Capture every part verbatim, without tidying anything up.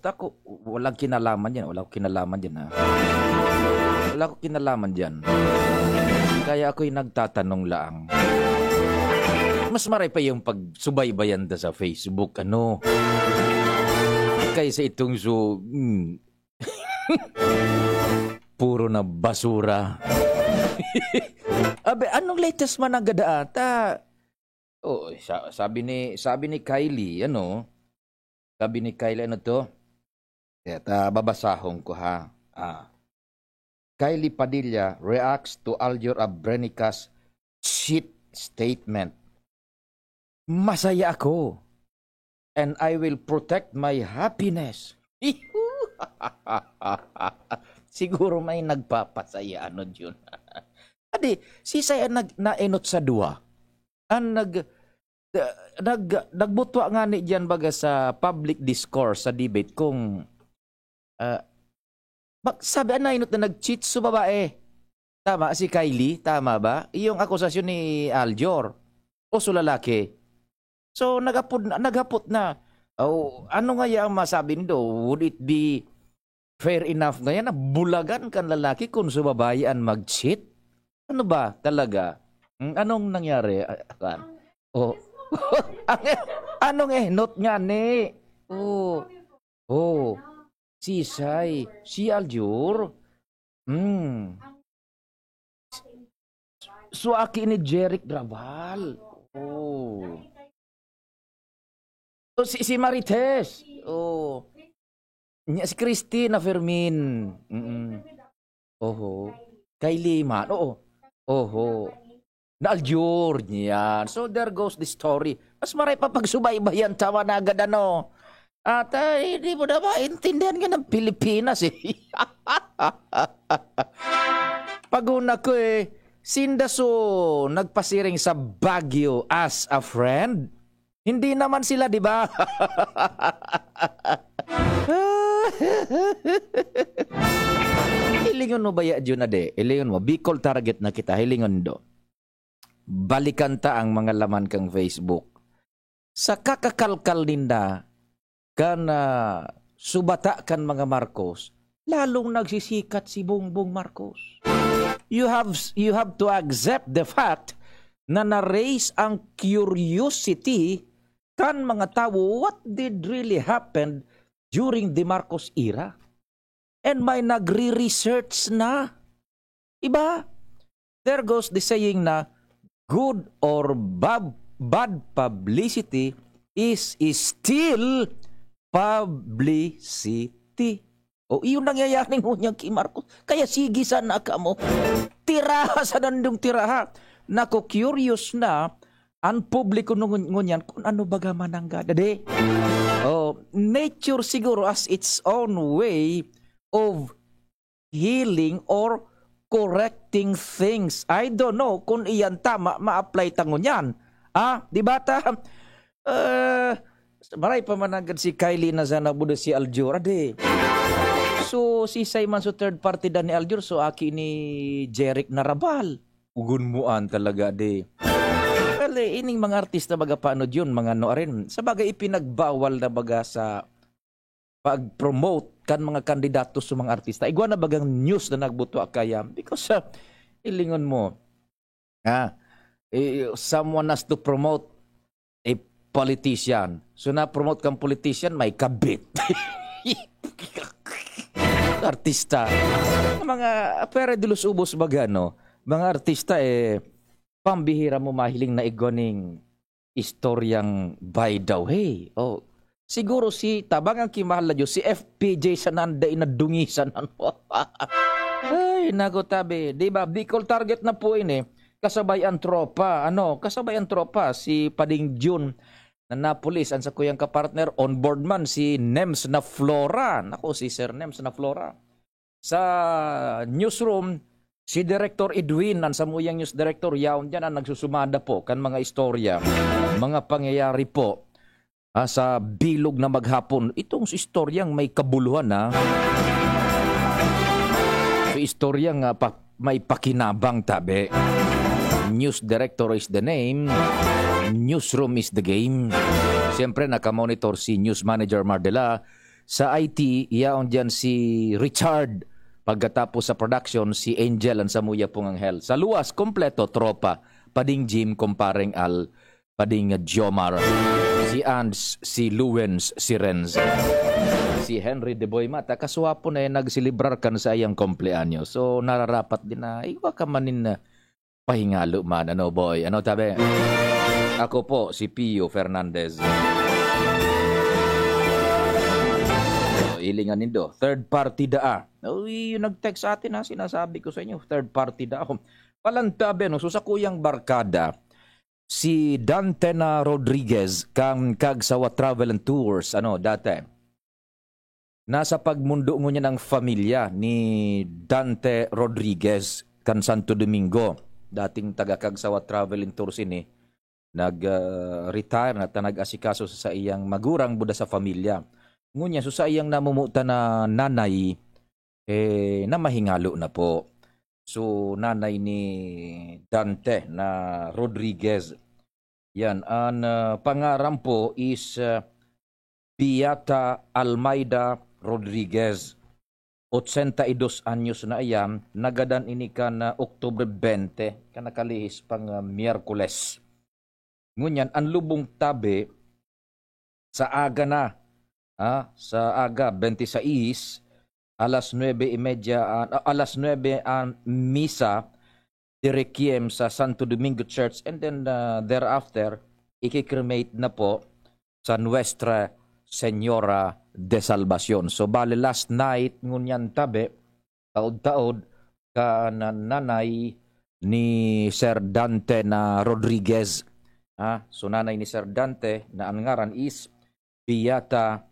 Tako, walang kinalaman yan. Wala ko kinalaman dyan, ha? Wala ko kinalaman dyan. Kaya ako'y nagtatanong laang. Mas maray pa yung pagsubaybayan da sa Facebook, ano? Kaysa itong so, hmm. Puro na basura. Abi, anong latest man ang gada ata? Oh, sa-, sabi ni, sabi ni Kylie, ano? Sabi ni Kylie, ano to? Kaya ta, babasahon ko, ha. Ah. Kylie Padilla reacts to Aljur Abrenica's shit statement. "Masaya ako, and I will protect my happiness." Siguro may nagpapasaya, ano, Jun? Adi, si Saya nag-, naenot sa duwa. Ang nag-, nag-, nagbutwa nga ni diyan, baga, sa public discourse, sa debate, kung, ah, bak-, sabi, ang naenot na nag-cheat sa babae. Tama, si Kylie, tama ba? Yung akusasyon ni Aljor. O sa lalaki. So, naghapod na, naghapot na. Oh, ano nga ang masabi nindo? Would it be fair enough ngayon na bulagan kan lalaki kung sa babae ang mag-cheat? Ano ba talaga? Hmm, anong nangyari? Ah, kan? Oh. Ang, anong enot nga ni? Oh. Oh. Si Sai, si Aljur. Hmm. So, aki ni Jeric Raval. Oh. Oh, si, si Marites. Oh. Nya, si Christina Fermin. Mm-mm. Oho. Kay Lima. Oo. Oho. Na Aljur niyan. So, there goes the story. Mas maray pa pagsubaybayan, tawa na agad, ano. At, ah, hindi mo na maintindihan nga ng Pilipinas, eh. Pag-una ko, eh, sinda so nagpasiring sa Baguio as a friend? Hindi naman sila, di ba? Hilingon mo ba ya, Jun, ade? Hilingon mo. Bicol target na kita. Hilingon do. Balikan ta ang mga laman kang Facebook. Sa kakakalkal ninda, kan, ah, subata kan mga Marcos, lalong nagsisikat si Bongbong Marcos. You have, you have to accept the fact na na-raise ang curiosity kan mga tawo, what did really happen during the Marcos era? And may nagre-research na. Iba? There goes the saying na, "Good or bab-, bad publicity is, is still publicity." O, iyon nangyayari ngunyan ki Marcos. Kaya sige sana kamo. Tiraha sa nandong tiraha. Nako, curious na ang publiko ngun-, ngunyan kung ano baga mananggad. Ade? Oh, nature siguro as its own way of healing or correcting things. I don't know kung iyan tama, ma-apply ta ngunyan. Ah, di ba ta? Eh, maray pa mananggad si Kylie na sana buda si Aljur, ade. So, si Simon, so third party dan ni Aljur, so aki ni Jeric na Raval. Ugon mo an talaga, ade. Well, eh, ining mga artista, baga, paano yun, mga ano, arin. Sa bagay, ipinagbawal na baga sa pag-promote kan mga kandidato sa mga artista. Igwa na bagang news na nagbutwa kaya. Because, ah, ilingon mo, ha? Eh, someone has to promote a politician. So, na-promote kang politician, may kabit. Artista. Mga pere de los ubos baga, no? Mga artista, eh, pambihira mo mahiling na igwa ning istoryang by the way. Oh, siguro si tabang ang kimahal na Diyos, si F P J sana an dai nadungisan. Ay, naku, tabi. Di ba? Bicol target na po ini. Kasabay ang tropa. Ano? Kasabay ang tropa. Si Pading Jun na napulis. Ang sakuyang kapartner, on board man, si Nems na Flora. Naku, si Sir Nems na Flora. Sa newsroom, si Director Edwin, ang samuyang news director, yaon diyan ang nagsusumada po kan mga istorya, mga pangyayari po, ah, sa bilog na maghapon. Itong istoryang may kabuluhan, ha? So, istoryang, ah, pa-, may pakinabang, tabi. News director is the name. Newsroom is the game. Siyempre, nakamonitor si News Manager Mardela. Sa I T, yaon diyan si Richard. Pagkatapos sa production, si Angel, ang samuya pong anghel. Sa luwas, kompleto, tropa. Pading Jim, kumpareng Al, pading Jomar, si Ans, si Luwens, si Renz. Si Henry de Boy Mata, kaswapo na yan, nagselebrar kan sa iyang kompleanyo. So, nararapat din na, iwa ka manin na pahingalo man, ano, boy? Ano, tabi? Ako po, si Pio Fernandez. So, hilingan nindo, third party daa. Uy, yung nag-text sa atin, ha, sinasabi ko sa inyo, third party daa. Palantabi, no? So, sa kuyang barkada, si Dante na Rodriguez, kang Kagsawa Travel and Tours, ano, dati. Nasa pagmundo ngunyan ang pamilya ni Dante Rodriguez kan Santo Domingo. Dating taga Kagsawa Travel and Tours ini, nag, ah, retire na ta nag-asikaso sa iyang magurang buda sa pamilya. Ngunyan, so sa iyang namumutan na nanay, eh, namahingalo na po. So, nanay ni Dante na Rodriguez. Yan, ang, ah, pangaran po is, ah, Beata Almeida Rodriguez. Ochenta y dos anyos na iyan, nagadan ini kan, ah, Oktubre bente, kan nakalihis pang, ah, Miyerkules. Ngunyan, ang lubong tabi sa aga na, ah, sa aga, bente sais, alas nuebe y media, ah, alas nuebe ang misa de requiem sa Santo Domingo Church, and then, ah, thereafter, ikikremate na po sa Nuestra Señora de Salvacion. So, bale, last night, ngunyan tabi, taod-taod, ka na-, nanay ni Sir Dante na Rodriguez. Ah, so, nanay ni Sir Dante na ang ngaran is Beata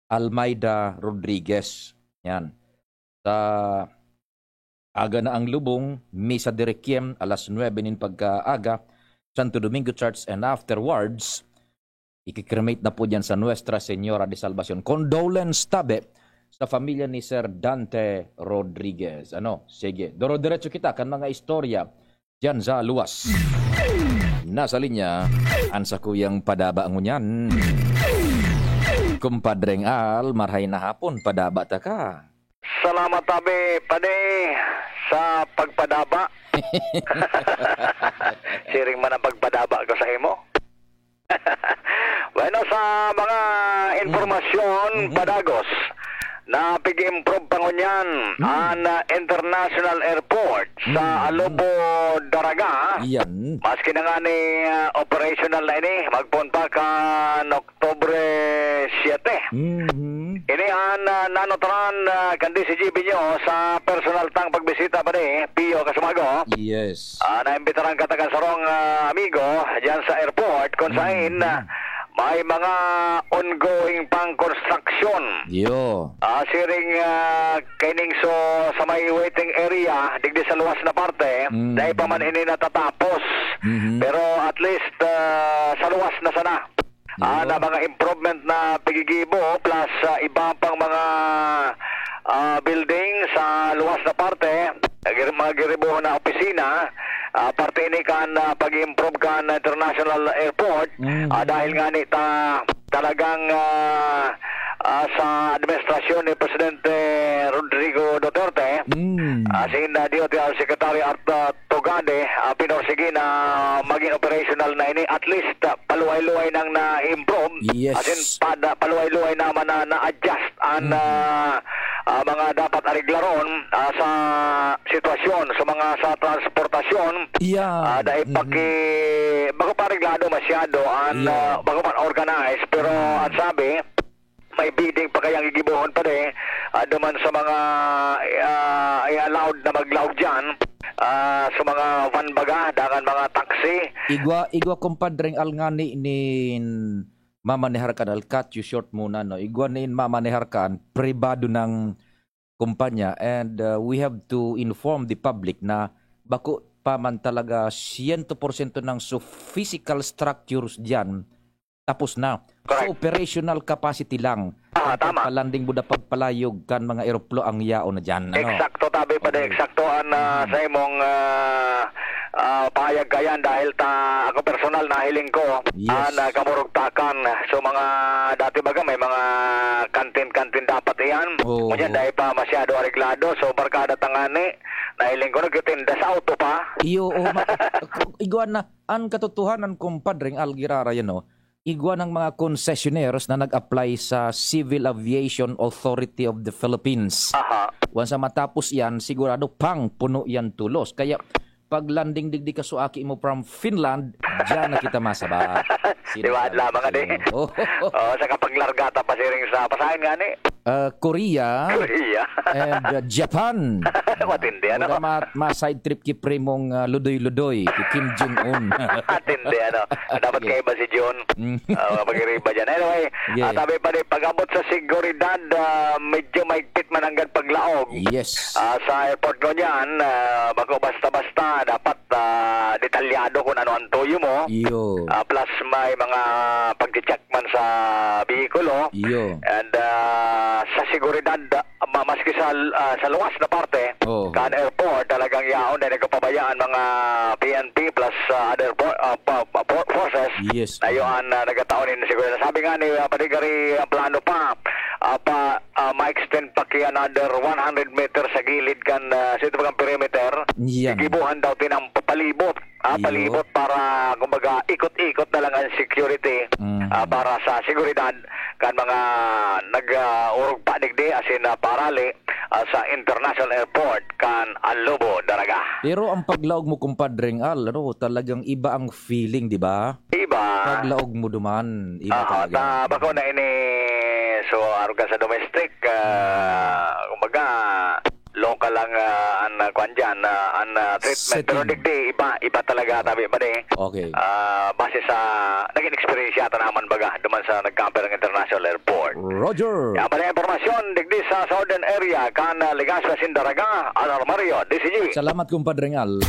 Almeida Rodriguez. Yan. Sa aga na ang lubong, misa de requiem, alas nuebe nin pagkaaga, Santo Domingo Church, and afterwards, ikikremate na po dyan sa Nuestra Señora de Salvacion. Condolence tabi sa pamilya ni Sir Dante Rodriguez. Ano? Sige, doro-diretso kita kan mga istorya dyan sa luwas. Nasa linya, ang sakuyang padaba ngunyan. Kumpadreng Al, marhay na hapon, padaba ta ka. Salamat, tabi, padi, sa pagpadaba. Siring man ang pagpadaba ko sa imo. Bueno, sa mga impormasyon, Mhm. padagos, na pig-improve pa ngunyan Mhm. an, ah, International Airport sa Mhm. Alobo, Daraga. Iyan. Maski na nga ni, ah, operational na ini, magpoon pa kan Oktubre siete. Mhm. Ini an, ah, nanutran, ah, kan D C G B nyo sa personal tang pagbisita pa ni Pio Kasumago. Yes. Ah, naimbitaran ka ta kan sarong, ah, amigo diyan sa airport kung Mhm. sain, ah, may mga ongoing pang construction. Yo. Ah, siring, ah, kaining so sa may waiting area, digdi sa luwas na parte, Mm. dai pa man ini natatapos. Mhm. Pero at least, ah, sa luwas na sana. Ah, Yo. na mga improvement na pigigibo, plus, ah, iba pang mga, ah, building sa luwas na parte, gir-, mga giribohon na opisina, ah, parte ini kan, ah, pag-improve kan International Airport, Mhm. ah, dahil nga ni ta-, talagang, ah, ah, sa administrasyon ni Presidente Rodrigo Duterte, Mm. ah, si, ah, D O T R Secretary Art, ah, Tugade, ah, pinorsige na maging operational na ini. At least, ah, paluway-luway nang na-improve. Yes. As in, pada-, paluway-luway naman na na-adjust an, Mm. ah, ah, mga dapat areglaron, ah, sa sitwasyon, sa mga sa transportasyon. Yeah. Ah, dahil Mm. paki-, bago pa areglado masyado, an, Yeah. ah, bago pa organized, pero Mm. ang sabi, may bidding pa kayang gigibohon pa rin, ah, duman sa mga, ah, i-allowed na maglaog dyan, ah, sa mga van baga, dangan mga taxi. Igwa, igwa, kumpadreng Al, ngani nin mamanehar kan, Al, cut you short muna, no? Igwa nin mamanehar kan pribado ng kumpanya, and, uh, we have to inform the public na bako pa man talaga siyento porsyento ng so physical structures diyan, tapos na. Correct. So, operational capacity lang. Ah, Ang tama. pagpalanding buda, pagpalayog kan mga eroplo ang yaon na diyan, ano? Eksakto, tabi pa din. Okay. Eksakto, an, ah, Mm. sa imong, ah, ah, pahayag kayan, dahil ta, ako personal, nahiling ko, Yes. an, ah, kamurugtakan. So, mga dati baga, may mga kantin Yan. Oo. Ngunyan, dai pa masyado areglado. So, barkada tangani, nahiling ko, nagtitinda sa auto pa. Iyo, oo, ma-, igwa na, ang katotohanan, kumpadreng Al Girara, yan, no? Igwa ng mga concessionaires na nag-apply sa Civil Aviation Authority of the Philippines. Aha. Once na matapos yan, sigurado pang puno yan tulos. Kaya, pag landing digdi ka suaki mo from Finland, diyan na kita masaba. Di ba, adlaw, mga di? Sinasabi ko sa'yo. Oo. Oo, sa kapaglarga ta pasiring sa pasahin nga ni. Ah, Korea Korea. and, ah, Japan. Matindi, ano? Wala ma-, ma-side trip ki primong, ah, Ludoy-Ludoy, ki Kim Jong-un. Matindi, ano? Dapat Okay. kaiba si Jun. Mm. Ah, pag-iriba dyan. Anyway, Yeah. ah, sabi pa ni, pag-abot sa seguridad, ah, medyo mahigpit man hanggang paglaog. Yes. Ah, sa airport ko dyan, ah, bako basta-basta, dapat, ah, detalyado kung ano ang tuyo mo. Iyo. Ah, plus may mga pag-check man sa behikulo. Iyo. And, ah, sa seguridad, ah, ma-, maski sa, ah, sa luwas na parte, Oo. kan airport, talagang yaon na nagpapabayaan mga P N P plus, ah, other for-, ah, pa-, pa-, for-, forces. Yes. Na yun, ah, nagkataon yun siguro. Sabi nga ni, ah, Padigari, ang plano pa, ah, pa, ah, ma-extend pa ki another one hundred meters sa gilid kan, ah, sa ito bagang perimeter. Yan. Gigibuhan daw tinang palibot. Ah, Iyo. palibot para, kumbaga, ikot-ikot na lang ang security, Mm. ah, para sa seguridad kan mga nag, ah, urog pa digdi, asin, ah, parali, ah, sa International Airport kan Anlobo, Daraga. Pero ang paglaog mo, kumpadreng Al, ano, talagang iba ang feeling, di ba? Iba. Paglaog mo duman, iba Aha, talaga. ta, bako na ini, so, arog ka sa domestic, ah, kumbaga, local lang, ah, an, ah, kwan dyan, ah, an, ah, treatment. Setting. Pero digdi, iba, iba talaga, tabi ba di? Okay. Ah, base sa naging experience yata naman baga, duman sa nagkamper ng International Airport. Roger. Yan pala yung impormasyon, digdi sa Southern Area, kan, ah, Legazpi, Sindaraga, Al Armario, D C G. Salamat, kumpadreng Al.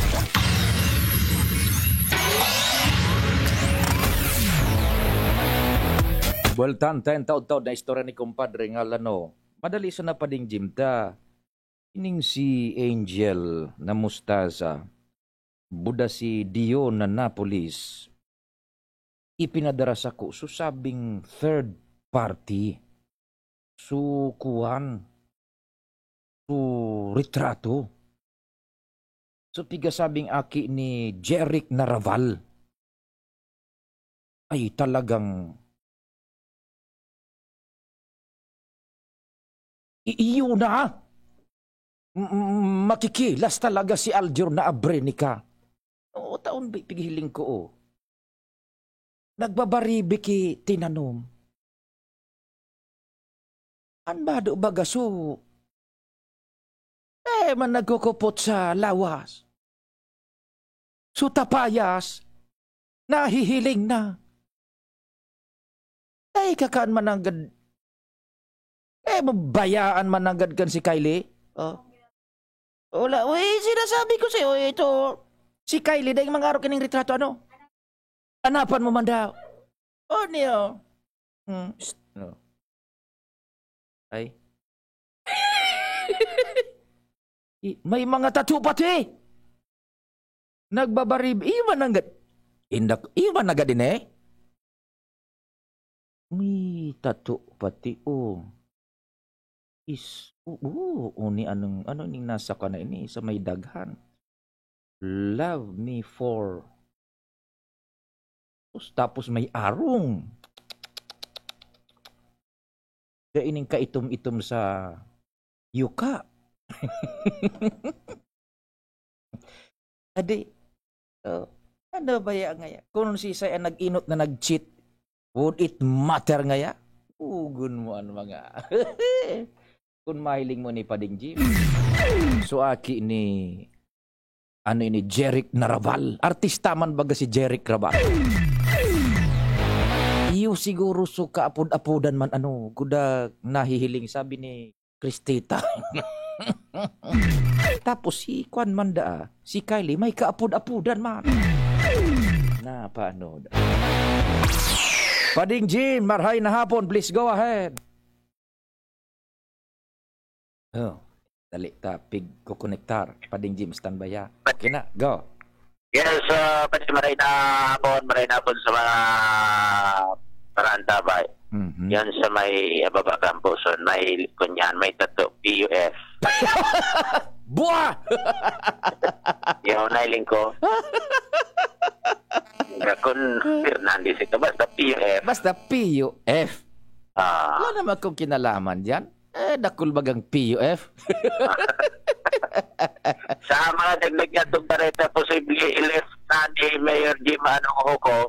Well, tan, tan, taod-taod na istorya ni kumpadreng Al, ano? Madali sa napading gym ta. Ining si Angel na Mostaza, buda si Dion na Napolis, ipinadara sako, so, sabing third party. So, kuwan. So, retrato. So, piga sabing aki ni Jeric Naraval. Ay, talagang I-, iyo na. M-, m-, makikilas talaga si Aljur na Abrenica. Oo, taon bi-, pighiling ko, oh. Nagbabaribe ki tinanom. An bado baga so, eh, man nagkukupot sa lawas. So, tapayas, nahihiling na. Ay, kakaan man nanggad. Eh, mabayaan man nanggad kan si Kylie. Oh. Wala, uy, sinasabi ko sa'yo, ito, si Kylie, dahil mga arog kining retrato, ano? Anapan mo man daw. Oh, niyo. Hmm, psst, no. Ay. I-, may mga tattoo pati. Nagbabarib-, iyo man nanggad-, indak-, iyo man nanggad ini, eh? May tattoo pati, oh. Is, oo, oo, ni anong, ano ning nasa ka na ini, sa may daghan? Love me for Tapos, tapos may arong. Siya ining kaitom-itom sa yuka. Adi, oh, ano ba yan ngayon? Kung si Isay ang nag-inot na nag-cheat, would it matter ngaya? Ugon mo ang mga kung mahiling mo ni Pading Jim. So, aki ni, ano ini, Jeric Naraval. Artista man baga si Jeric Raval. Iyo siguro so kaapod-apodan man, ano, kuda nahihiling, sabi ni Cristita. Tapos si Kwan man daa, si Kylie, may kaapod-apodan man. Na, paano da? Pading Jim, marhay na hapon, please go ahead. Oh, dali ta, pig kukonektar. Pading Jim, standby ha. Okay na, go. Yes, uh, pati maray na hapon, maray na hapon sa mga parantabay. Mhm. Yan sa may, ah, baba Camposon, may, kunyan, may tato, P U F. Buwa! Yung nailing ko. Dakon Fernandez ito, basta P U F. Basta P U F. Ah. Wala naman akong kinalaman dyan. Eh, dakul bagang P U F. Sa mga dagdag niya itong bareta, posible i-lift na ni Mayor Jim Anong Huko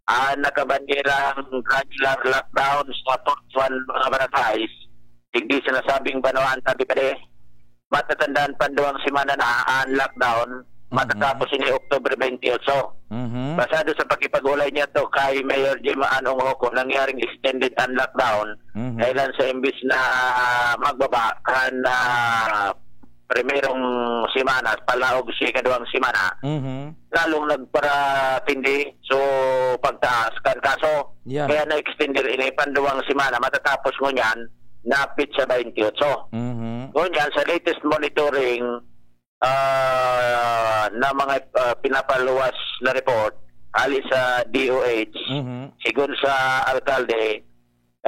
ang nakabanderang granular lockdown sa forty-one mga barangays. Digdi sa nasabing banwaan, tabi pa di. Matatandaan pa, duwang semana na ang lockdown. Mhm. Matatapos ini October twenty-eight. Mhm. Basado sa pakipag-ulay niya to kay Mayor Jim Anong Huko, nangyaring extended ang lockdown. Mhm. Kailan sa imbis na magbaba kan, ah, primerong semana, palaog sa ikaduwang semana, Mhm. lalong nagparatindi. So, pagtaas kan kaso, Yan. kaya na-extender ini panduwang semana, matatapos ngunyan na petsa twenty-eight. Mhm. Ngunyan, sa latest monitoring, ah, na mga, ah, pinapaluwas na report, hali sa D O H, Mhm. sigon sa alkalde,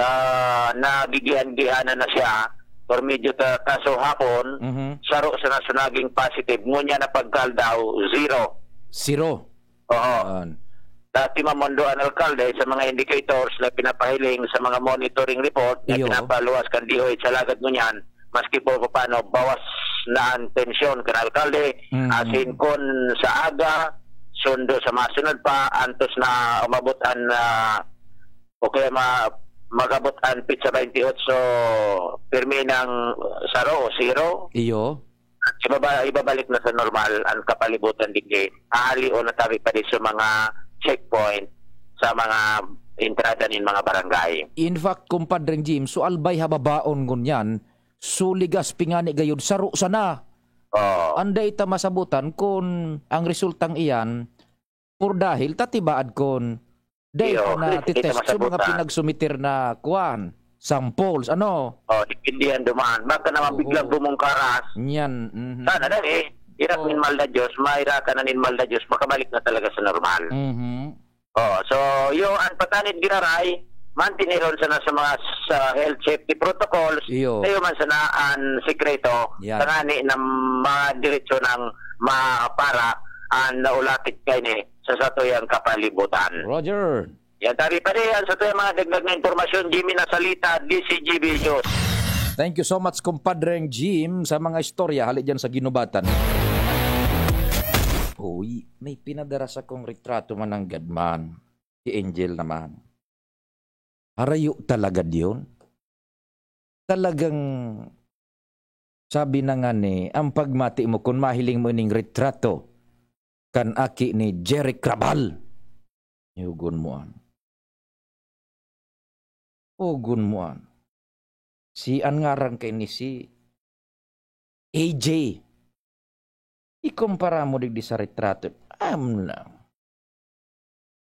ah, nagigihan-gihanan na siya, por medyo ta-, kaso hapon, Mhm. saro sa nasunaging positive, ngunyan na pagkaldaw, zero. Zero. Oo. Yan. Dati mamondo ang alkalde sa mga indicators na pinapahiling sa mga monitoring report na Iyo. pinapaluwas kan D O H sa lagad ngunyan, maski po paano, bawas na ang tensyon kan alkalde. Mm. Asin kun sa aga, sundo sa masunod pa, antos na umabot an, ah, o kaya ma-, mag-abot an petsa twenty-eight, pirmi nang saro o zero. Iyo. Ibaba-, ibabalik na sa normal ang kapalibutan digdi. Hali o natabi pa din sa mga checkpoint sa mga entrada nin mga barangay. In fact, kumpadreng Jim, so albay ha babaon ngunyan, so ligas pingani gayod, saro sana. Oo. Anday ta masabutan kun ang resultang iyan, por dahil ta tibaad kun dai Iyo, pa na hindi ta titest sa mga masabutan. Pinagsumiter na kuwan, samples, ano? Oh, depende yan duman. Baka naman Oo. biglang bumungkaras. Yan, mhm. Sana lang eh. Irak Oo. nin mal na Diyos, mairaka na nin mal na Diyos, makabalik na talaga sa normal. Mhm. Oh, so, yung ang patanid giraray, mantineron sana sa mga sa health safety protocols, Iyo. Kayo man sana ang sikreto, Yan. Tangani na madiretso ng mapara ang naulapit kaini sa satuyang kapalibutan. Roger. Yan, tabi pa rin yan sa tuyang mga dagdag na impormasyon, Jimmy Nasalita, D C G B News. Thank you so much, kumpadreng Jim, sa mga istorya hali dyan sa Ginubatan. Uy, may pinadara sa kong retrato mananggad man. Si Angel naman. Harayo talaga diyon. Talagang, sabi na nga ni, ang pagmati mo, kung mahiling mo ining retrato kan aki ni Jerry Crabal, yugon mo an. Ugon mo an. Si, an ngaran kay ni si A J. Ikumpara mo digdi sa retrato. Am lang.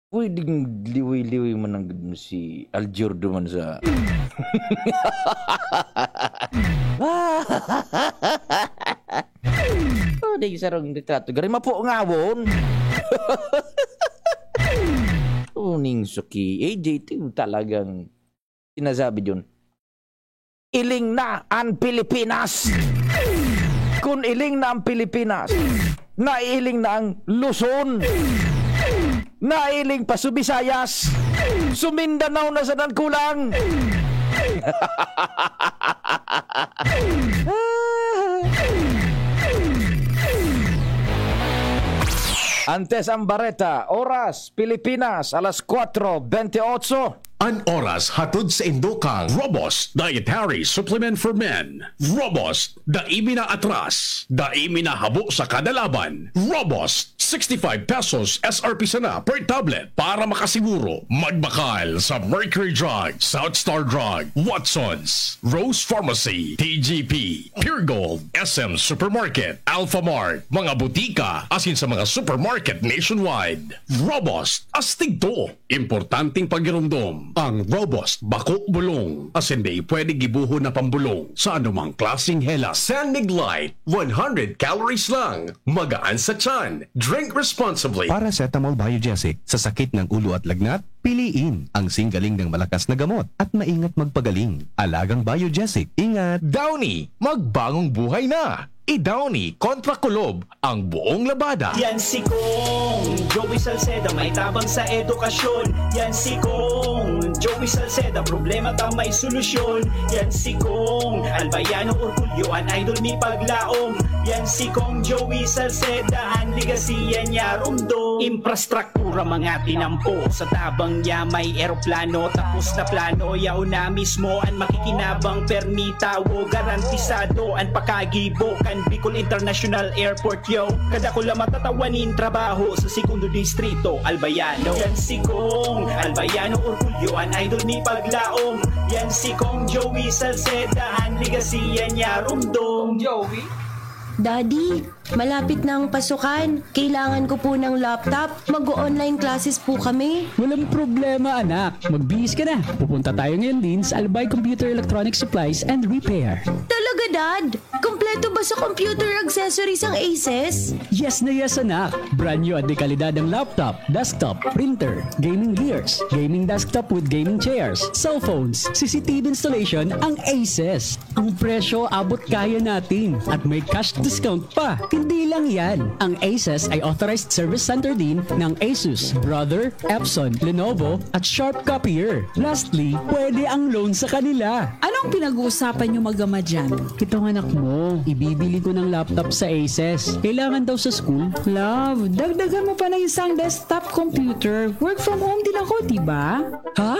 Pwedeng liwi-liwi man ang si Aljur duman sa Oh, di sarong retrato. Gari mapo ngawon. Uning suki. A J, ti talagang sinasabi yun. Iling na ang Pilipinas. Kung iling na ang Pilipinas, naiiling na ang Luzon. Naiiling pa su Visayas. Su Mindanao na sana kulang. Antes ang bareta, oras, Pilipinas, alas kwatro bentiocho. An oras hatod sa indokang Robust Dietary Supplement for Men. Robust, dai mi na atras, dai mi na habo sa kada laban. Robust, sixty-five pesos S R P sana per tablet. Para makasiguro, magbakal sa Mercury Drug, South Star Drug, Watsons, Rose Pharmacy, T G P, Pure Gold, S M Supermarket, Alpha Mart, mga butika, asin sa mga supermarket nationwide. Robust, astig to. Importanteng pagiromdom, Ang Robust, bako bulong, asin dai pwede gibohon na pambulong sa anumang klaseng hela. San Mig Light, one hundred calories lang, magaan sa tiyan. Drink responsibly. Paracetamol Biogesic, sa sakit ng ulo at lagnat, piliin ang singgaling ng malakas na gamot at maingat magpagaling. Alagang Biogesic, ingat! Downy, magbagong buhay na! I-Downy kontra kulob ang buong labada. Yan si Kong Joey Salceda, may tabang sa edukasyon. Yan si Kong Joey Salceda, problema ta may solusyon. Yan si Kong Albayano Orgulyo, an idol mi paglaom. Yan si Kong Joey Salceda, an legacy yan niya rumdom. Infrastruktura mga tinampo, sa tabang niya may eroplano. Tapos na plano, yaon na mismo an makikinabang. Permi tawo, garantisado an pakagibo kan Bicol International Airport, yo. Kadakula matatawa nin trabaho sa segundo distrito, Albayano. Yan si Kong Albayano Orgulyo, an idol mi paglaom. Yan si Kong Joey Salceda, an legacy yan niya rumdom. Joey? Daddy, malapit na ang pasukan. Kailangan ko po ng laptop. Mag-o-online classes po kami. Walang problema, anak. Magbihis ka na. Pupunta tayo ngayon din sa Albay Computer Electronic Supplies and Repair. Talaga, Dad? Kompleto ba sa computer accessories ang Aces? Yes na yes, anak. Brand new at de kalidad ang laptop, desktop, printer, gaming gears, gaming desktop with gaming chairs, cellphones, C C T V installation ang Aces. Ang presyo abot kaya natin at may cash discount pa. Hindi lang yan. Ang Aces ay authorized service center din ng Asus, Brother, Epson, Lenovo at Sharp Copier. Lastly, pwede ang loan sa kanila. Anong pinag-uusapan niyo mag-ama dyan? Itong anak mo, ibibili ko ng laptop sa Aces. Kailangan daw sa school. Love, dagdagan mo pa ng isang desktop computer. Work from home din ako, di ba? Ha?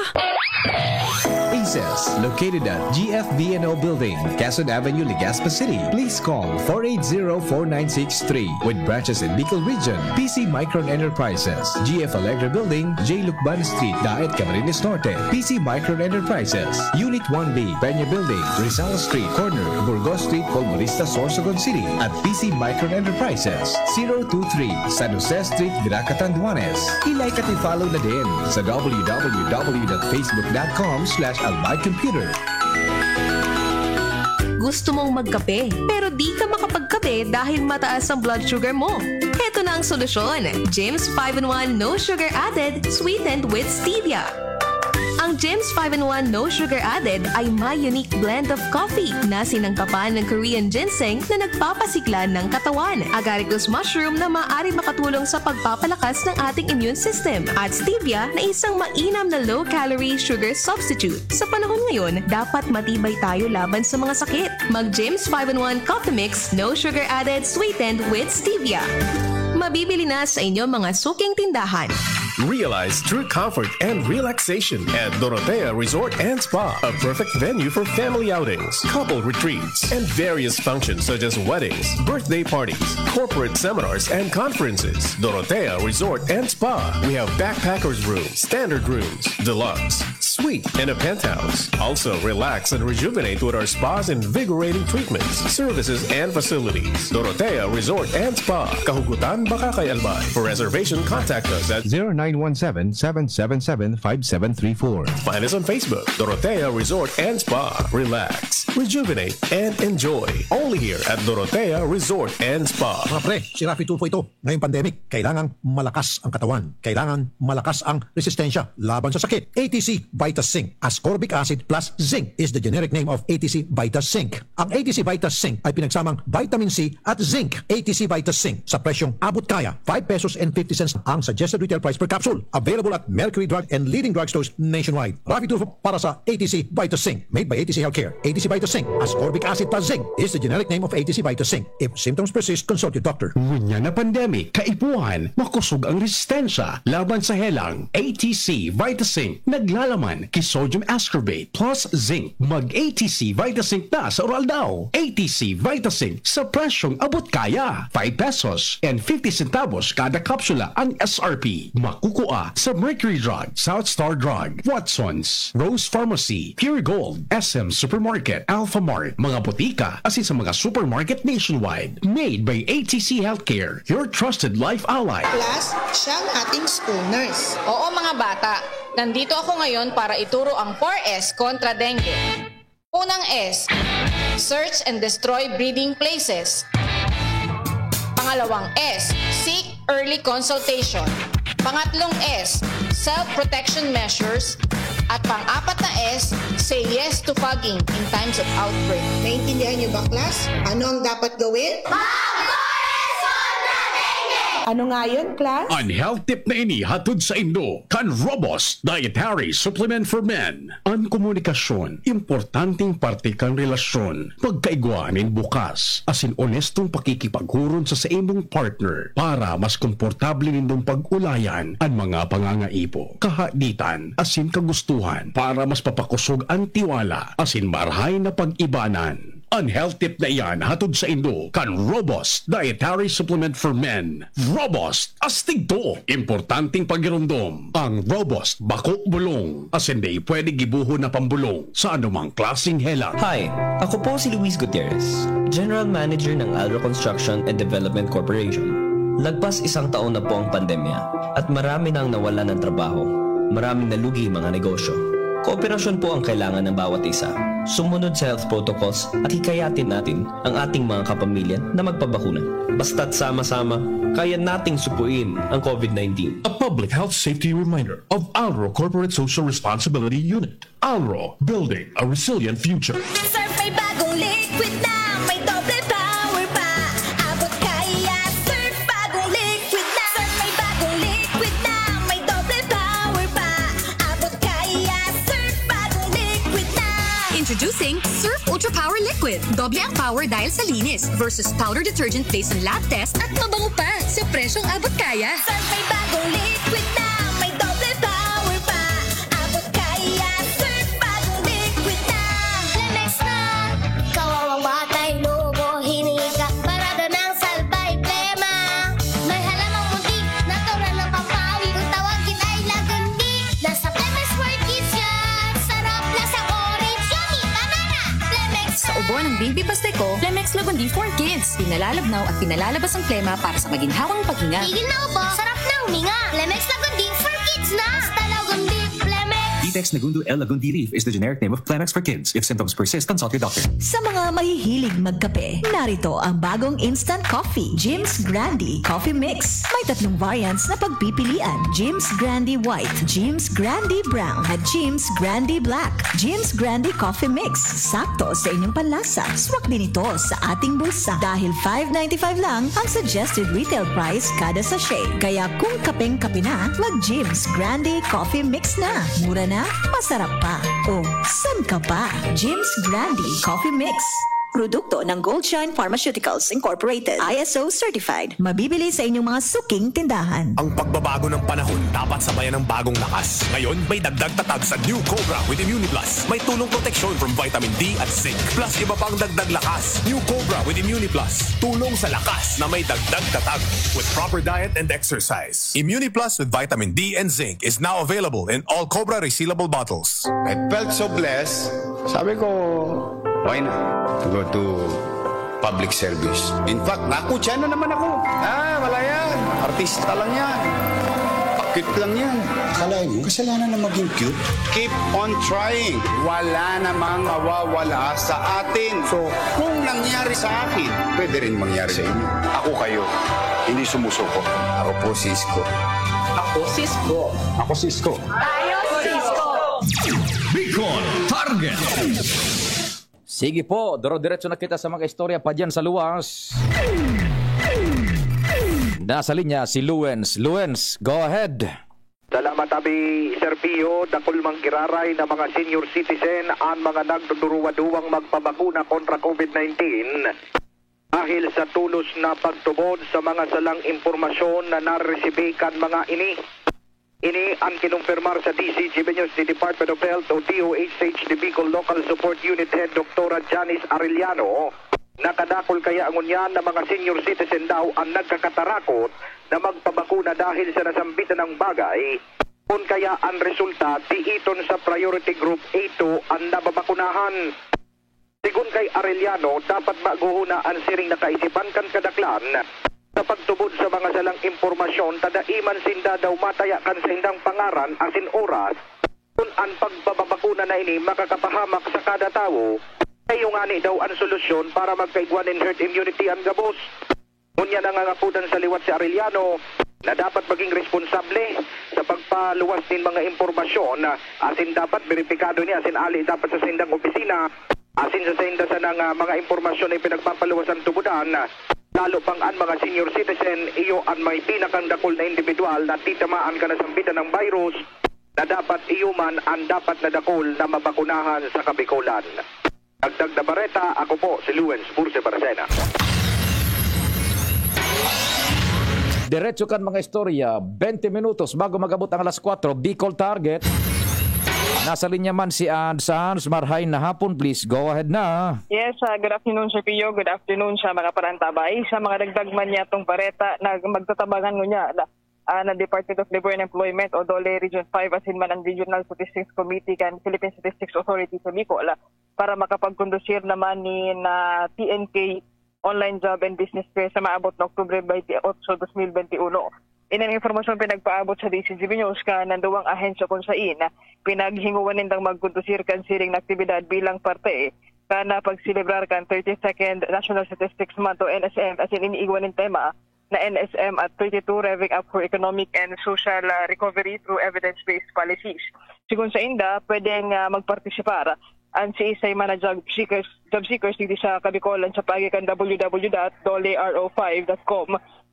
Aces, located at G F B N O Building, Quezon Avenue, Legazpi City. Please call four eight zero, four nine six three. With branches in Bicol Region, P C Micron Enterprises, G F Alegre Building, J Lucban Street, Daet, Camarines Norte. P C Micron Enterprises, Unit one B, Peña Building, Rizal Street, corner, Burgos Street, Colmonista, Sorsogon City, at P C Micron Enterprises, zero two three, San Jose Street, Virac, Catanduanes. I-like at i-follow na din sa W W W dot facebook dot com slash albay computer. Gusto mong magkape, pero di ka makapagkape dahil mataas ang blood sugar mo? Heto na ang solusyon, James five in one No Sugar Added, sweetened with stevia. Ang James five in one No Sugar Added ay may unique blend of coffee na sinangkapan ng Korean ginseng na nagpapasigla ng katawan, agaricus mushroom na maaari makatulong sa pagpapalakas ng ating immune system, at stevia na isang mainam na low-calorie sugar substitute. Sa panahon ngayon, dapat matibay tayo laban sa mga sakit. Mag James five in one Coffee Mix, no sugar added, sweetened with stevia. Mabibili na sa inyong mga suking tindahan. Realize true comfort and relaxation at Dorotea Resort and Spa, a perfect venue for family outings, couple retreats, and various functions such as weddings, birthday parties, corporate seminars, and conferences. Dorotea Resort and Spa. We have backpackers room, standard rooms, deluxe, suite, and a penthouse. Also, relax and rejuvenate with our spa's invigorating treatments, services, and facilities. Dorotea Resort and Spa. Kahugutan baka kay Albay. For reservation, contact us at zero nine one seven, seven seven seven, five seven three four. Find us on Facebook, Dorotea Resort and Spa. Relax, rejuvenate, and enjoy. Only here at Dorotea Resort and Spa. Mga pre, si Rafi Tulfo ito. Ngayong pandemic, kailangang malakas ang katawan. Kailangan malakas ang resistensya laban sa sakit. A T C Vita Zinc. Ascorbic acid plus zinc is the generic name of A T C Vita Zinc. Ang A T C Vita Zinc ay pinagsamang vitamin C at zinc. A T C Vita Zinc sa presyong abot kaya, five pesos and fifty cents ang suggested retail price per capsule. Available at Mercury Drug and leading drugstores nationwide. Rafi Tulfo para sa A T C Vita Zinc. Made by A T C Healthcare. A T C Vita Zinc. Ascorbic acid plus zinc is the generic name of A T C Vita Zinc. If symptoms persist, consult your doctor. Ngunyan na pandemic, kaipuhan, makosog ang resistensya laban sa helang. A T C Vita Zinc, naglalaman ki sodium ascorbate plus zinc. Mag A T C Vita Zinc na sa oral daw. A T C Vita Zinc sa presyong abot kaya. Five pesos and fifty centavos kada kapsula ang S R P. Makukua sa Mercury Drug, South Star Drug, Watson's, Rose Pharmacy, Pure Gold, S M Supermarket, Alpha Mart, mga botika, asin sa mga supermarket nationwide. Made by A T C Healthcare, your trusted life ally. Plus, siyang ating school nurse. Oo, mga bata. Nandito ako ngayon para ituro ang four S kontra dengue. Unang S, search and destroy breeding places. Pangalawang S, seek early consultation. Pangatlong S, self-protection measures. At pang-apat na S, say yes to fogging in times of outbreak. Naintindihan niyo ba, class? Ano ang dapat gawin? Ano nga yun, class? An health tip na ini hatod saindo kan Robust Dietary Supplement for Men. An komunikasyon, importanteng parte kan relasyon. Pagkaigwa nin bukas asin onestong pakikipaghuron sa saimong partner para mas komportable nindong pag-ulayan an mga pangangaipo, kahaditan asin kagustuhan para mas papakosog an tiwala asin marahay na pag-ibanan. An health tip na iyan hatod saindo kan Robust Dietary Supplement for Men. Robust, astig to! Importanteng pagiromdom. Ang Robust, bako bulong, asin dai pwede gibohon na pambulong sa anumang klaseng helang. Hi, ako po si Luis Gutierrez, General Manager ng Alro Construction and Development Corporation. Lagpas isang taon na po ang pandemya at marami na ang nawalan ng trabaho. Maraming nalugi mga negosyo. Kooperasyon po ang kailangan ng bawat isa. Sumunod sa health protocols at hikayatin natin ang ating mga kapamilya na magpabakuna. Basta't sama-sama, kaya nating supuin ang COVID nineteen. A public health safety reminder of Alro Corporate Social Responsibility Unit. Alro, building a resilient future. Surf may bagong liquid na, may doble power pa. Abot kaya, Surf bagong liquid na. Surf may bagong liquid na, may doble power pa. Abot kaya, Surf bagong liquid na. Introducing Surf Ultra Power Liquid. Doble ang power dahil sa linis versus powder detergent based on lab test at mabango pa sa presyong abot kaya. Surf may bagong liquid na, may doble power pa. Abot kaya, Surf bagong liquid na. Lemex na, kawawang batay, lobo, hininga, parada ng salbay, plema. May halamang muntik, natural na pampawi. Kung tawagin ay lagundi, nasa Lemex World Kids yan. Sarap, lasang orange, yummy, banana. Lemex Sa ubo ng Baby Pasteco, Lemex Lagundi for Kids. Pinalalabnaw at pinalalabas ang plema para sa maginhawang paghinga. Tigil na ubo, sarap na huminga. Lemex Lagundi for Kids na. Basta Lagundi, Lemex. Vitex Negundo L Lagundi Reef is the generic name of Kleenex for Kids. If symptoms persist, consult your doctor. Sa mga mahihilig magkape, narito ang bagong instant coffee, Jim's Grande Coffee Mix. May tatlong variants na pagpipilian, Jim's Grande White, Jim's Grande Brown, at Jim's Grande Black. Jim's Grande Coffee Mix, sakto sa inyong panlasa. Swak din ito sa ating bulsa dahil five ninety-five lang ang suggested retail price kada sachet. Kaya kung kapeng-kape na, mag-Jim's Grande Coffee Mix na. Mura na, masarap pa. O, san ka pa? Jim's Grande Coffee Mix. Produkto ng Goldshine Pharmaceuticals Incorporated, I S O certified. Mabibili sa inyong mga suking tindahan. Ang pagbabago ng panahon dapat sabayan ng bagong lakas. Ngayon, may dagdag tatag sa New Cobra with Immuniplus. May tulong proteksyon from vitamin D at zinc, plus iba pang dagdag lakas. New Cobra with Immuniplus. Tulong sa lakas na may dagdag tatag with proper diet and exercise. Immuniplus with vitamin D and zinc is now available in all Cobra resealable bottles. I felt so blessed. Sabi ko, why not go to public service? In fact, nakutsa na naman ako. Ah, wala yan. Artista lang yan. Pakit lang yan. Akala niyo, kasalanan na maging cute? Keep on trying. Wala namang mawawala sa atin. So, kung nangyari sa akin, pwede rin mangyari sa inyo. Ako kayo, hindi sumusuko. Ako po si Isko. Ako si Isko. Ako si Isko. Tayo si Isko. Bicol Target. Sige po, doro-diretso na kita sa mga istorya pa dyan sa luwas. Nasa linya si Luens. Luens, go ahead. Salamat, Abi Serpio. Dakul man giraray na mga senior citizen an mga nagduduruwa-duwang magpabakuna kontra COVID nineteen dahil sa tolos na pagtubod sa mga salang impormasyon na naresibi kan mga ini. Ini an kinumpirmar sa D C G B News ni Department of Health o D O H H ni Bicol Local Support Unit Head Doktora Janice Arellano. Nakadakul kaya ngunyan na mga senior citizen daw an nagkakatarakot na magpabakuna dahil sa nasambit na bagay, kun kaya an resulta, diiton sa Priority Group A two an nababakunahan. Sigon kay Arellano, dapat baguhon na an siring na kaisipan kan kadaklan sa Pagtubod sa mga salang impormasyon, ta dai man sinda daw mataya kan saindang pangaran asin oras, kun an pagbabakuna na ini makakapahamak sa kada tawo, kaya ngani daw an solusyon para magkaigwa nin herd immunity an gabos. Ngunyan nangangapodan sa liwat si Arellano na dapat maging responsable sa pagpaluwas nin mga impormasyon, asin dapat beripikado ini asin ali dapat sa saindang opisina, asin sa sainda sanang, ah, mga impormasyon na ipinagpapaluwas an tubodan, lalo pang an mga senior citizen, iyo an may pinakang dakul na individual na titamaan kan nasambitan na virus, na dapat iyo man an dapat na dakul na mabakunahan sa Kabikolan. Dagdag na bareta, ako po si Lewens Burse Barcena. Diretso kan mga istorya, twenty minutos bago mag-abot ang alas kwatro, Bicol Target. Nasa linya man si Hans. Hans, marhay na hapon, please go ahead na. Yes, ah, good afternoon, Sir Pio. Good afternoon sa mga parantabay. Sa mga dagdag man niyatong bareta na magtatabangan ngunyan, ah, ng Department of Labor and Employment o DOLE Region five asin man ang Regional Statistics Committee kan Philippine Statistics Authority sa Bicol, ah, para makapagkondusir naman ni na T N K Online Job and Business Fair sa maabot na Oktubre twenty-eight, twenty twenty-one. Ining impormasyon pinagpaabot sa D C G B News kan duwang ahensya kun sain pinaghingowan nindang magkondusir kan siring na aktibidad bilang parte kan pagselebrar kan thirty-second National Statistics Month o N S M, asin iniigwa nin tema na N S M at thirty-two, Revving Up for Economic and Social, ah, Recovery Through Evidence-Based Policies. Sigon sainda, pwedeng, ah, magpartisipar an siisay man na job seekers, job seekers digdi sa Kabicolan sa paagi kan w w w dot dole r o five dot com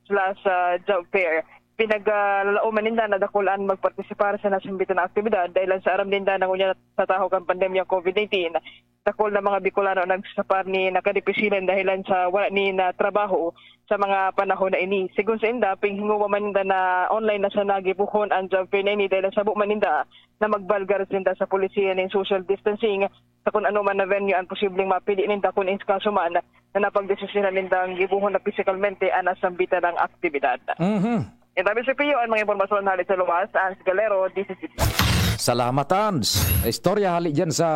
slash job fair. Pinaglalaoman ninda na dakul an magpartisipar sa nasambitan na aktibidad dahil sa aram ninda na ngunyan sa tahaw kan pandemyang COVID nineteen, dakul na mga Bicolano ang nagsasapar ni nakadipisilan dahilan sa wala ni na trabaho sa mga panahon na ini. Sigon sainda, pinghingowa man ninda na online na sana gibohon ang job fair na ini dahil sabo man ninda na magbalgar sinda sa polisiya nin social distancing sa kun ano man na venue ang posibleng mapili ninda kun in kaso man na napagdesisyonan nindang gibohon na pisikalmente an nasambitan na aktibidad. Mhm. Yan tabi si Pio, ang mga impormasyon hali sa luwas, Hans Galero, D C C T. Salamat, Hans. Istorya hali dyan sa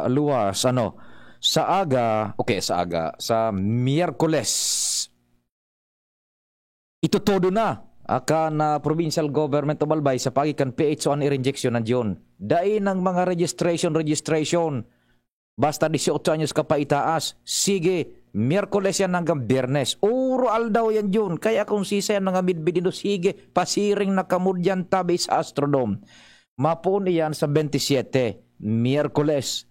luwas, ano, sa aga, okay, sa aga, sa Miyerkules. Itutudo na akan na provincial government of Albay sa paagi kan P H O an i-reinjection na June. Dai nang mga registration, registration. Basta dieciocho anyos ka pa itaas, sige, Miyerkules yan hanggang Biyernes. Uro aldaw yan, Jun. Kaya kung sisay ang mga midbid nindo, sige, pasiring na kamo diyan tabi sa Astrodome. Mapoon iyan sa twenty-seven, Miyerkules.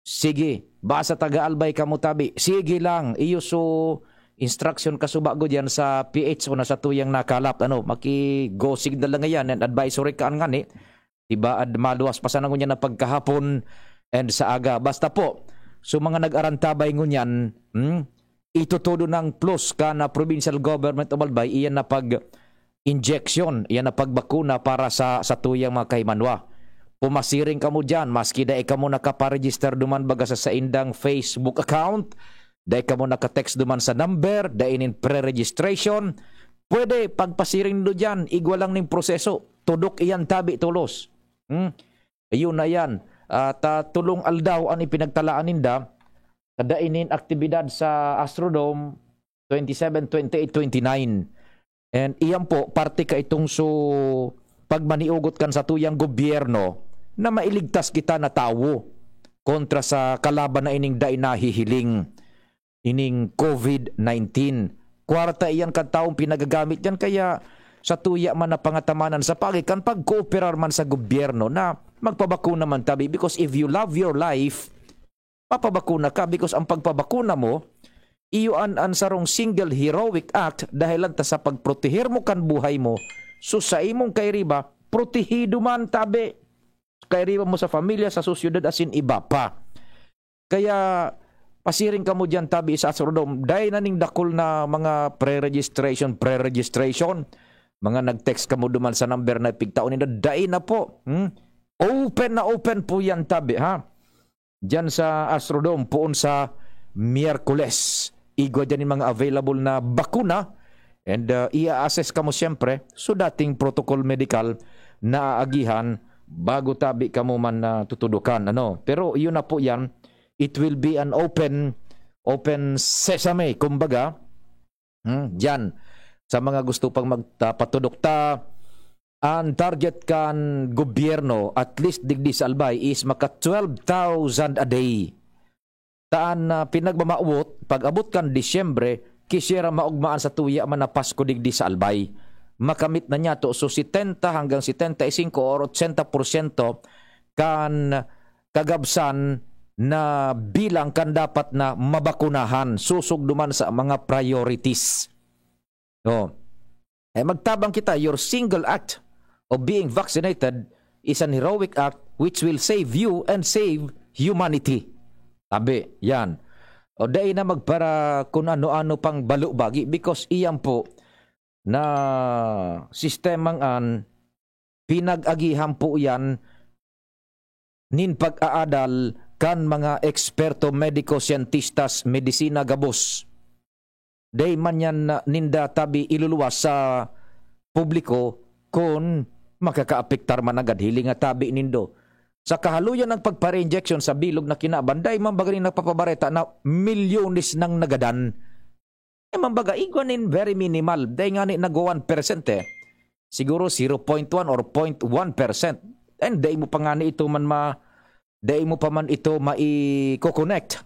Sige, basta taga-Albay kamo tabi. Sige lang, iyo so instruction kasubago diyan sa P H O na sa tuyang nakalap. Ano, maki-go signal lang yan and advisory ka ngani. Iba ad maluwas pa sana ngunyan na pagkahapon and sa aga. Basta po, so mga nag-arantabay ngunyan, hmm, itutudo ng plus ka na provincial government of Albay, iyan na pag-injection, iyan na pagbakuna para sa, sa tuyang mga kahimanwa. Pumasiring kamo dyan, maski dai kamo nakaparegister duman baga sa saindang Facebook account, dai kamo nakatext duman sa number, dai nin pre-registration, pwede pagpasiring do dyan, igwa lang ning proseso, tudok iyan tabi tolos. Hmm? Ayun na yan. At ah, tulong aldaw an ipinagtalaan ninda. Kada inin aktibidad sa Astrodome, twenty-seven, twenty-eight, twenty-nine. And iyan po, parte ka itong so pagmaniugot kan satuyang gobyerno na mailigtas kita na tawo kontra sa kalaban na ining dai nahihiling, ining COVID nineteen. Kwarta iyan kan taong pinagagamit yan, kaya sa tuya man na pangatamanan sa pagi kan pagkooperar man sa gobyerno na magpabakuna man tabi, because if you love your life, papabakuna ka, because ang pagpabakuna mo, iyo an, an sarong single heroic act dahil lang ta sa pagproteher mo kan buhay mo, so sa imong kairiba, protehido man tabi. Kairiba mo sa pamilya, sa sosyedad, asin iba pa. Kaya pasiring kamo diyan tabi sa Astrodome. Dai na ning dakul na mga pre-registration, pre-registration. Mga nag-text kamo duman sa number na pigtaon ninda. Dai na po. Hmm? Open na open po yan tabi, ha? Diyan sa Astrodome, poon sa Miyerkules. Igwa diyan yung mga available na bakuna. And uh, i-assess kamo siyempre. So dating protocol medical na aagihan bago tabi kamo man na tutudukan. Ano? Pero yun na po yan. It will be an open open sesame, kumbaga. Hmm, diyan. Sa mga gusto pang magpatudok ta, ang target kan gobyerno, at least digdi sa Albay, is maka twelve thousand a day. Taan na pinagmamawot, pag-abot kan Disyembre, kisiera maogmaan sa tuya man na Pasko digdi sa Albay. Makamit na niya to, so setenta hanggang setenta y cinco or ochenta porsyento kan kagabsan na bilang kan dapat na mabakunahan, susog duman sa mga priorities. No. Eh, magtabang kita, your single act of being vaccinated is an heroic act which will save you and save humanity. Tabi, yan. O dai na magpara kun ano-ano pang balubagi, because iyan po na sistemang an pinag-agihan po yan nin pag-aadal kan mga eksperto, mediko, syentistas, medisina gabos. Dai man yan na ninda tabi iluluwas sa publiko kun makakaapektar man agad, hiling nga tabi nindo. Sa kahaluyan ng pagpare-injection sa bilog na kinaban, dai man baga nin napapabareta na milyones nang nagadan. Eh, man baga, igwa nin very minimal. Dai nga ni nagwa one percent eh. Siguro zero point one or zero point one percent. And dai mo pa nga ni ito man ma-, dai mo pa man ito mai-connect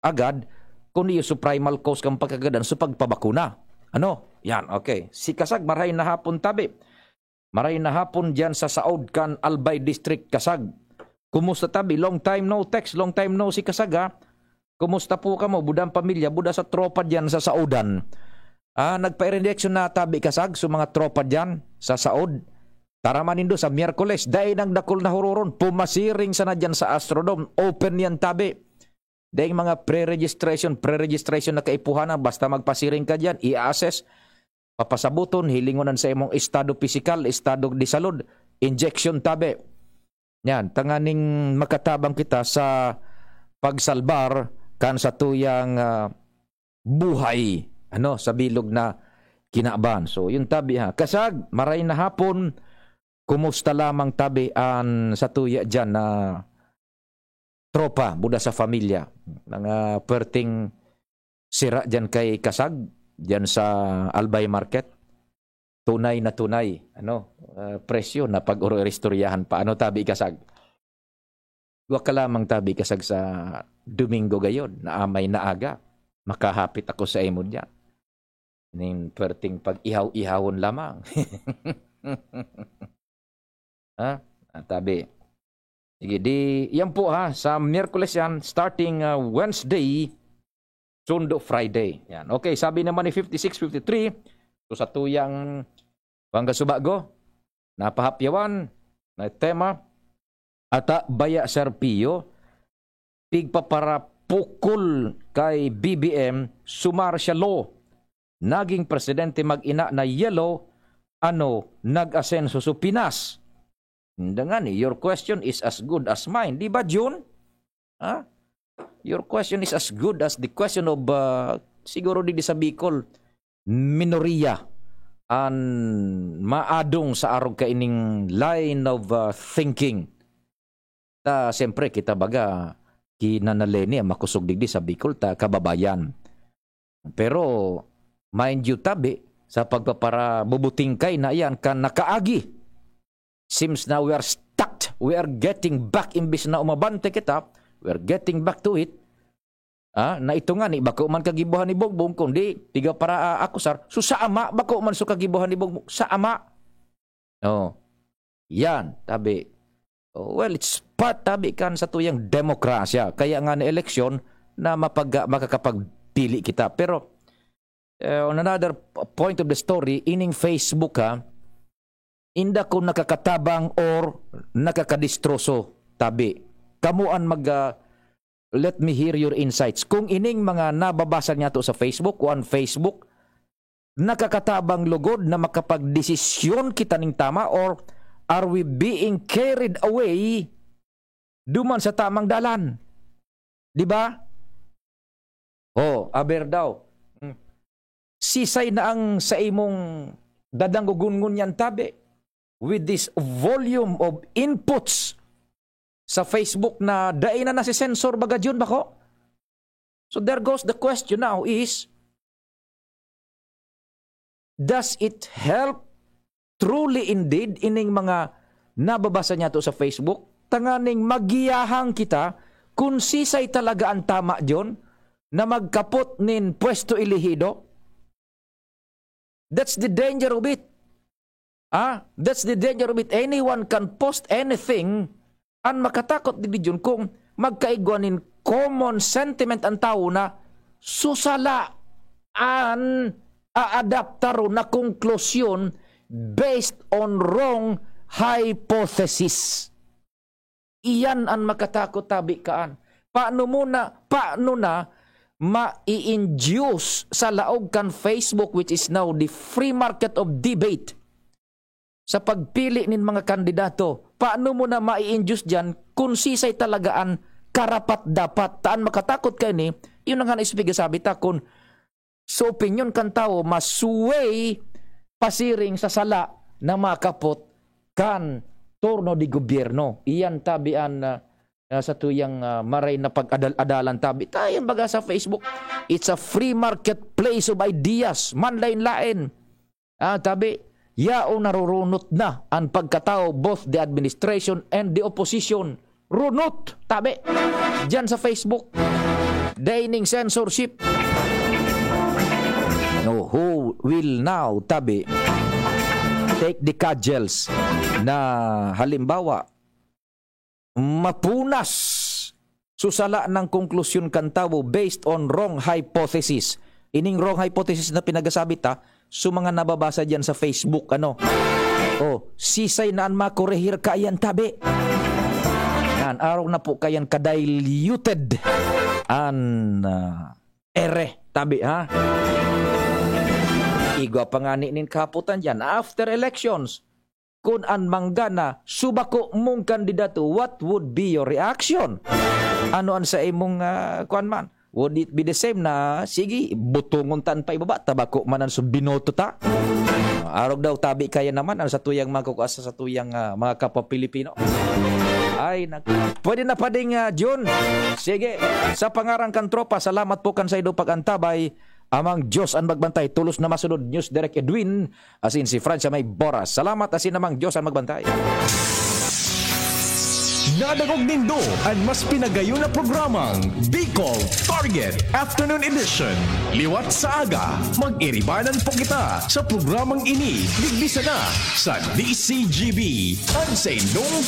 agad kung iyo so primal cause kang pagkagadan so pagpabakuna. Ano? Yan, okay. Si Kasag, maray na hapon tabi. Maray na hapon diyan sa saod kan Albay District, Kasag. Kumusta tabi? Long time no text, long time no si Kasag, ha? Kumusta po kamo? Budang pamilya, buda sa tropa diyan sa saodan. Ah, nagpa-injection na tabi, Kasag, so mga tropa diyan sa saod. Taraman nindo sa Miyerkules, dai nang dakul na huroron, pumasiring sana diyan sa Astrodome. Open yan tabi. Daing mga pre-registration, pre-registration na kaipuhanan, basta magpasiring ka diyan, i-assess, papasabuton, hilingon an sa imong estado pisikal, estado de salud, injection tabi. Yan, tanganing makatabang kita sa pagsalbar kan satuyang, ah, buhay, ano, sa bilog na kinaban. So, yun tabi ha. Kasag, maray na hapon, kumusta lamang tabi an satuya diyan na tropa, buda sa pamilya? Mga puwerteng sira diyan kay Kasag, diyan sa Albay Market. Tunay na tunay, ano, ah, presyo na pag-oro-, iristoryahan pa. Ano tabi, Kasag? Wa ka lamang tabi, Kasag, sa Domingo gayon, na amay na aga. Makahapit ako sa imo diyan. Ning puwerteng pag-ihaw-ihawon lamang. Ha? Ah, tabi. Sige, di, yan po ha, sa Miyerkules yan, starting, ah, Wednesday, sundo Friday. Yan. Okay, sabi naman ni fifty-six fifty-three, so sa tuyang Pangasubago, napahapyawan na tema, ata baya Sir Pio, pigpaparapukol kay B B M, so martial law. Naging presidente mag-ina na yellow, ano, nag-asenso so Pinas. Hindi nga ni, your question is as good as mine. Di ba, Jun? Ha? Your question is as good as the question of, uh, siguro di, di sa Bicol, minoria an maadong sa arog kaining line of, uh, thinking. Ta, siyempre, kita baga, kinanaleni ang makosog digdi sa Bicol, ta kababayan. Pero, mind you, tabi, sa pagpaparabubutingkay na iyan kan nakaagi. Seems na we are stuck. We are getting back. Imbis na umabante kita, we are getting back to it. Ah, na ito nga ni, bako man kagibuhan ni Bongbong, kundi piga para, ah, akusar. So, sa ama, bako man so kagibuhan ni Bongbong. Sa ama. Oh. Yan, tabi. Oh, well, it's part, tabi, kan sa tuyang demokrasya. Kaya nga na eleksyon na mapag-, makakapagpili kita. Pero, eh, on another p-, point of the story, ining Facebook, ha, inda ko nakakatabang or nakakadistroso, tabi. Kamo an mag, ah, let me hear your insights. Kung ining mga nababasa niyato sa Facebook o an Facebook, nakakatabang lugod na makapagdesisyon kita ning tama, or are we being carried away duman sa tamang dalan? Di ba? Oh, aber daw. Hmm. Sisay na ang sa imong dadanggogon ngunyan, tabi? With this volume of inputs sa Facebook na dai na nasisensor baga, Jun, bako? So there goes the question now is, Does it help truly indeed ining mga nababasa niyato sa Facebook? Tanganing magiyahang kita kun sisay talaga an tama diyon na magkapot nin pwesto elehido? That's the danger of it. Ah, that's the danger of it. Anyone can post anything. An makatakot digdi diyon kung magkaigwa nin common sentiment an tawo na susala an aadapta ron na konklusyon based on wrong hypothesis. Iyan an makatakot, tabi kaan. Paano mo na, paano na mai-induce sa laog kan Facebook, which is now the free market of debate, sa pagpili nin mga kandidato? Paano mo na mai-induce diyan kun sisay talaga an karapat-dapat? Ta an makatakot kaini, yun na nga na isbiga sabi ta, kun sa opinyon kan tawo, masway pasiring sa sala na makapot kan turno de gobyerno. Iyan tabi an, ah, ah, sa tuyang, ah, maray na pag-adal-adalan tabi. Tayan baga sa Facebook, it's a free marketplace of ideas, manlain-lain. Ah, tabi, yaon narurunot na an pagkatawo, both the administration and the opposition. Runot, tabi, diyan sa Facebook. Daining censorship. No, who will now, tabi, take the cudgels na halimbawa, mapunas susala ng konklusyon kan tawo based on wrong hypothesis. Ining wrong hypothesis na pinagasabi ta, so mga nababasa diyan sa Facebook, ano? Oh, sisay na an makorehir kaiyan, tabi? Yan, arog na po kaiyan ka-diluted an, ah, ere, tabi, ha? Igwa pa nga ni nin kahapotan diyan. After elections, kun an manggana subako mong kandidato, what would be your reaction? Ano an sa imong, ah, kuwan man? Would it be the same na, sige, butongon ta an paibaba, ta bako man an su-, binoto ta? Ah, arog daw, tabi kaya naman, ano sa tuyang magkukuasa sa tuyang, ah, mga kapwa Pilipino? Ay, nag-, pwede na pa ding, ah, June. Sige, sa pangaran kan tropa, salamat po kan saindo pag-antabay. Amang Diyos an magbantay, tolos na masunod, News Direk Edwin, asin si Francia May Boras. Salamat, asin Amang Diyos an magbantay. Nadangog nindo an mas pinagayon na programang Bicol Target Afternoon Edition. Liwat sa aga, mag-iribanan po kita sa programang ini, digdi sana sa D C G B, an saindong